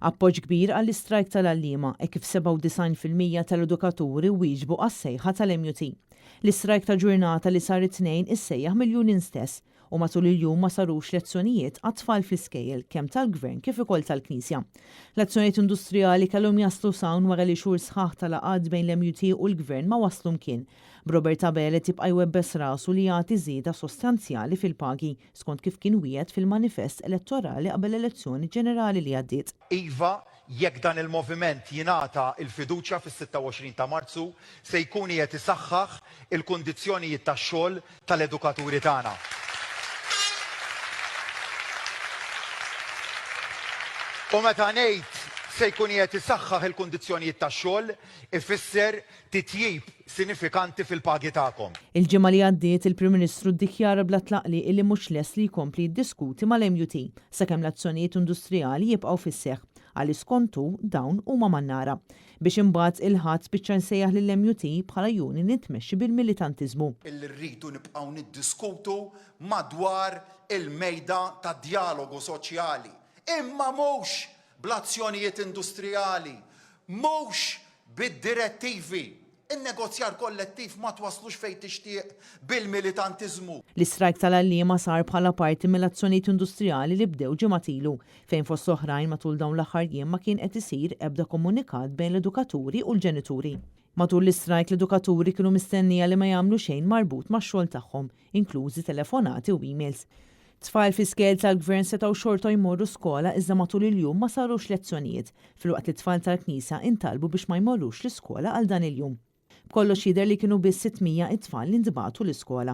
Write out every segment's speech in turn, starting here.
Appoġġ kbir għall-istrajk tal-għalliema hekk kif 97% tal-edukaturi wieġbu għas-sejħa tal-MUT. L-istrajk ta' ġurnata li sar it-Tnejn issejjaħ mill-union stess u matul il-jum ma sarux lezzjonijiet għat-tfal fl-iskejjel kemm tal-Gvern kif ukoll tal-Knisja. L-azzjonijiet industrijali kellhom jaslu s'hawn wara li xhur sħaħ ta' laqgħat bejn l-MUT u l-Gvern ma wasslu mkien, b'Robert Abela tibqa' jwebbes rasu li jagħti żieda sostanzjali fil-pagi skont kif kien wiegħed fil-manifest elettorali qabel l-elezzjoni ġenerali li għaddiet. Iva, jekk dan il-moviment jingħata l-fiduċja fis-26 ta' Marzu, se jkun qiegħed isaħħaħ il-kundizzjonijiet tax-xogħol tal-edukaturi tagħna. U meta ngħid se jkun qiegħed isaħħaħ il-kundizzjonijiet tax-xogħol, ifisser titjib sinifikanti fil-pagi tagħkom. Il-ġimgħa li għaddiet, il-Prim Ministru ddikjara bla tlaqliq illi mhux lest li jkompli jiddiskuti mal-MUT sakemm l-azzjonijiet industrijali jibqgħu fis-seħħ, għaliex skont hu dawn huma mannara. Biex imbagħad il-Ħadd spiċċa jsejjaħ lill-MUT bħala union li tmexxi bil-militantiżmu. Illi rridu nibqgħu niddiskutu madwar il-mejda tad-djalogu soċjali, imma mhux bl-azzjonijiet industrijali, mhux bid-direttivi. In-negozjar kollettiv ma twasslux fejn tixtieq bil-militantiżmu. L-istrajk tal-għalliema sar bħala parti mill-azzjonijiet industrijali li bdew ġimgħat ilu, fejn fost oħrajn matul dawn l-aħħar jiem ma kien qed isir ebda komunikat bejn l-edukaturi u l-ġenituri. Matul l-istrajk l-edukaturi kienu mistennija li ma jagħmlu xejn marbut max-xogħol tagħhom, inklużi telefonati u emails. Tfal fi skejjel tal-Gvern setgħu xorta jmorru skola iżda matul il-jum ma sarux lezzjonijiet, filwaqt li t-tfal tal-Knisja intalbu biex ma jmorrux l-iskola għal dan il-jum. B'kollox jidher li kienu biss 600 it-tfal li ntbagħtu l-iskola.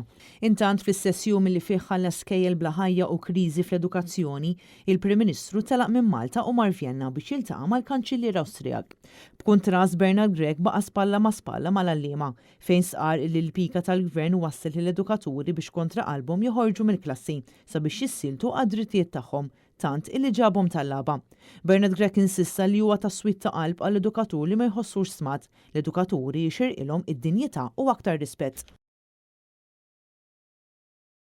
Intant fl-istess jum li fih ħalla skejjel bla ħajja u kriżi fl-edukazzjoni, il-Prim Ministru telaq minn Malta u mar Vjenna biex jiltaqa' mal-Kanċillier Awstrijak. B'kuntrast Bernard Grech baqa' spalla ma' spalla mal-għalliema, fejn stqarr illi l-pika tal-Gvern wasslet lill-edukaturi biex kontra qalbhom joħorġu mill-klassi sabiex jissieltu għad-drittijiet tagħhom, tant illi ġabhom tallaba. Bernard Grech insista li huwa ta' swied ta' qalb għall-edukatur li ma jħossux stmat, l-edukaturi jixirqilhom id-dinjità u aktar rispett.